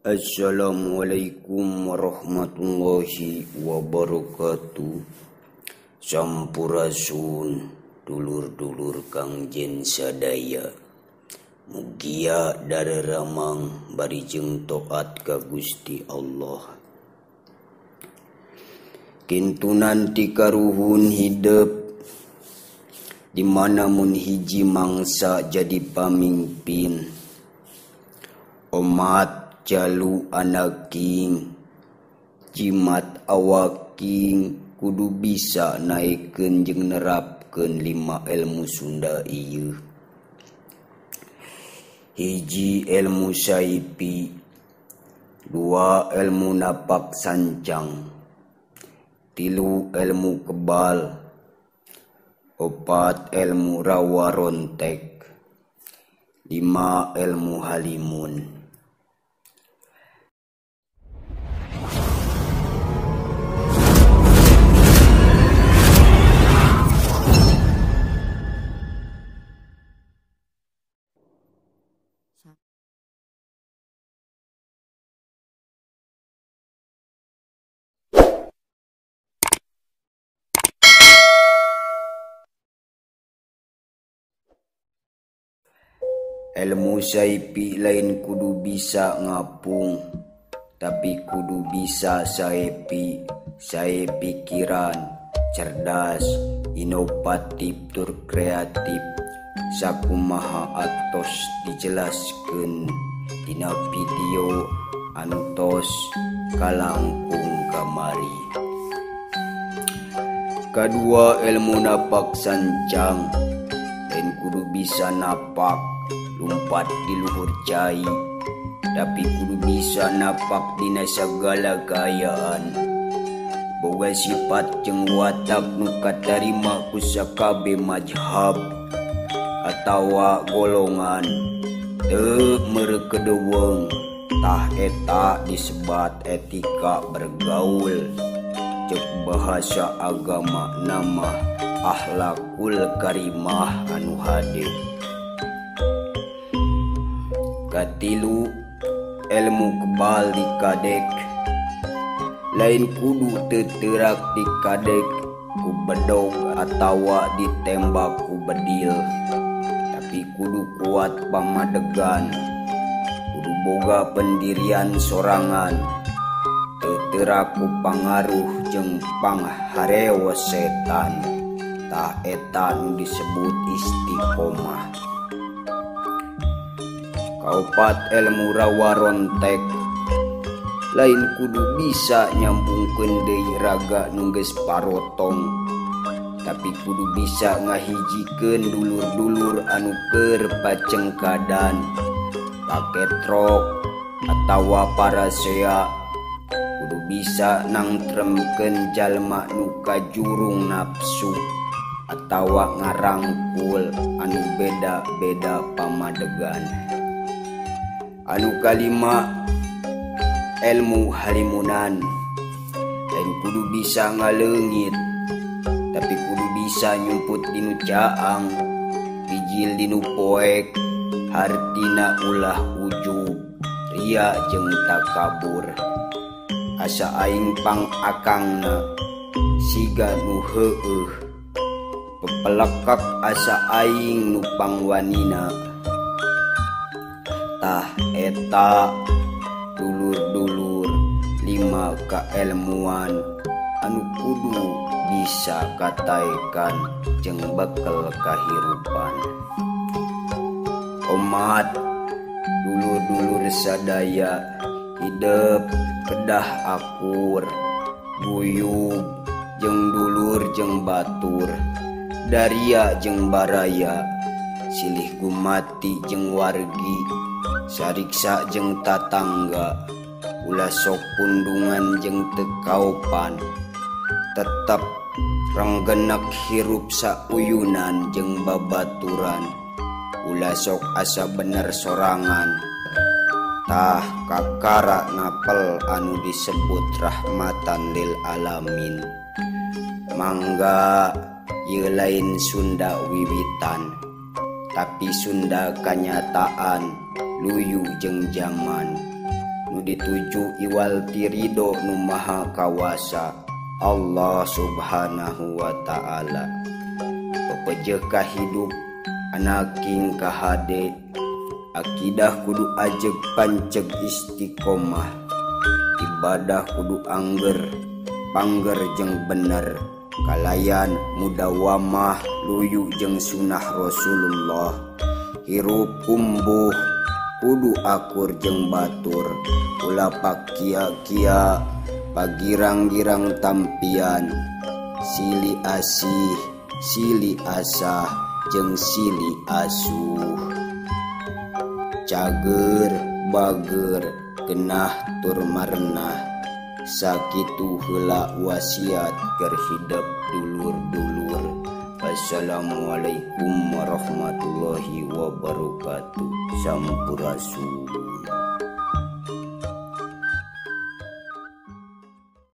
Assalamualaikum warahmatullahi wabarakatuh. Sampurasun dulur-dulur Kang Jen sadaya. Mugia dareramang bari jeung taat ka Gusti Allah. Kintunan ti karuhun hidep di mana mun hiji mangsa jadi pamimpin. Omat jalu anaking, jimat awaking, kudu bisa naikkeun jeung nerapkeun 5 ilmu Sunda ieu. Hiji ilmu saipi, 2 ilmu napak sancang, 3 ilmu kebal, 4 ilmu rawa rontek, 5 ilmu halimun. Ilmu saipi lain kudu bisa ngapung, tapi kudu bisa saepi, sae pikiran, cerdas, inovatif tur kreatif, sakumaha atos dijelaskeun dina video antos kalangkung kamari. Kadua ilmu napak sancang, lain kudu bisa napak lumpat di luhur cai, tapi kudu bisa napak dina sagala kaayaan. Boga sifat jeung watak nu katarima ku sakabe mazhab atawa golongan, teu meurekedeuweung. Tah eta disebat etika bergaul, ceuk bahasa agama nama akhlakul karimah anu hade. Katilu ilmu kebal dikadek, lain kudu teuterak dikadek ku bedog atawa ditembak ku bedil, tapi kudu kuat pamadegan, kudu boga pendirian sorangan, teuterak ku pangaruh jeung pangharewa setan. Tah eta nu disebut istiqomah. Kaopat ilmu rawa rontek, lain kudu bisa nyambungkeun deui raga nu geus parotong, tapi kudu bisa ngahijikeun dulur-dulur anu keur pacengkadan, paketrok atawa parasea. Kudu bisa nangtremkeun jalma nu kajurung nafsu atawa ngarangkul anu beda-beda pamadegan. Anu kalima ilmu halimunan, lain kudu bisa ngaleungit, tapi kudu bisa nyumput dinu caang, bijil dinu poek, hartina ulah ujub, ria jeung takabur. Asa aing pang akangna siga nu heueuh, pepelekek asa aing nu pangwanina. Tah eta dulur-dulur 5 kaelmuan anu kudu bisa kataekan jeung bekel kahirupan. Omat dulur-dulur sadaya hidep kedah akur, guyub jeung dulur jeung batur, daria jeung baraya, silih gumati jeung wargi, sariksa jeung tatangga, ulah sok pundungan jeung teu kaopan, tetep renggenek hirup sauyunan jeung babaturan, ulah sok asa bener sorangan. Tah kakara napel anu disebut rahmatan lil alamin. Mangga ieu lain Sunda wiwitan, tapi Sunda kanyataan luyu jeung jaman. Nu dituju iwal ti ridho nu maha kawasa Allah subhanahu wa ta'ala. Pepejeh ka hidup anaking kahade, akidah kudu ajeg panceg istiqomah, ibadah kudu angger pangger jeung bener, kalayan mudawamah luyu jeung sunah Rasulullah, hirup kumbuh kudu akur jeung batur, ulah pakia-kia pagirang-girang tampian, sili asih sili asah jeung sili asuh, cager bager genah tur marenah. Sakitu heula wasiat keur hidep dulur-dulur. Assalamualaikum warahmatullahi wabarakatuh. Sampurasun.